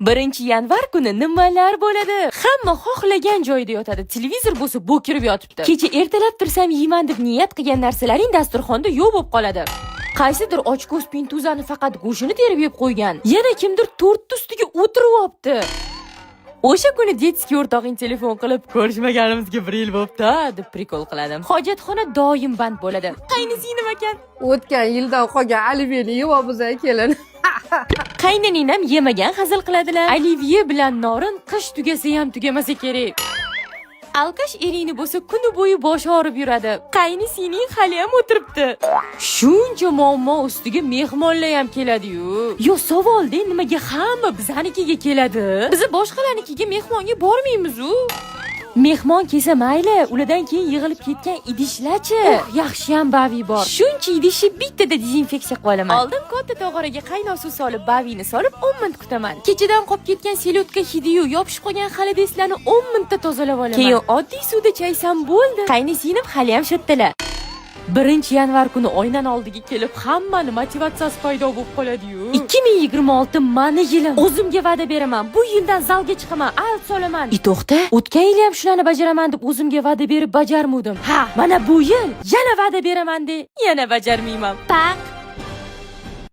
1-yanvar kuni nimalar bo'ladi? Hamma xohlagan joyida yotadi. Televizor bo'lsa, bo'kirib yotibdi. Kecha ertalab tursam yeyman deb niyat qilgan narsalaring dasturxonda yo'q bo'lib qoladi. Qaysidir ochko'z pintuzani faqat go'shtini terib yeb qo'ygan. Yana kimdir tortni ustiga o'tirib olibdi. O'sha kuni детский o'rtog'ing telefon qilib, "Ko'rishmaganimizga bir yil bo'pti", deb прикол qiladi. Hojatxona doim band bo'ladi. Qaynising nima ekan? O'tgan yildan qolgan oliveni yeyapmiz, kelin. Qayninam yemagan hazil qiladilar. Olivye bilan norin qish tugasa ham tugamasa kerak. Алкаш eringni bo'lsa, kuni bo'yi boshi og'rib yuradi. Qaynisining hali ham o'tiribdi. Shuncha muammo ustiga mehmonlar ham keladi-yu. Yo, savolda, nimaga hamma bizanikiga keladi? Biz boshqalarnikiga mehmonga bormaymiz-u. Mehmon kelsa mayli, ulardan keyin yig'ilib ketgan idishlarchi? Oh, yaxshiyam Bavi bor. Shuncha idishni bittada dezinfeksiya qilib olaman. Oldin katta tog'oraga qaynoq suv solib, Bavini solib 10 minut kutaman. Kechadan qolib ketgan селёдка hidiyu yopishib qolgan холодец larni 10 minutda tozalab olaman. Keyin oddiy suvda chaysam bo'ldi. Qaynisinim haliyam shu. 1-yanvar kuni oynani oldiga kelib, hammani motivatsiyasi paydo bo'lib qoladi-yu. 2026 mani yilim. O'zimga va'da beraman. Bu yildan zalga chiqaman, alt solaman. I to'xta, o'tgan yili ham shularni bajaraman deb o'zimga va'da berib bajarmudim. Ha, mana bu yil yana va'da beraman de, yana bajarmayman. Paq.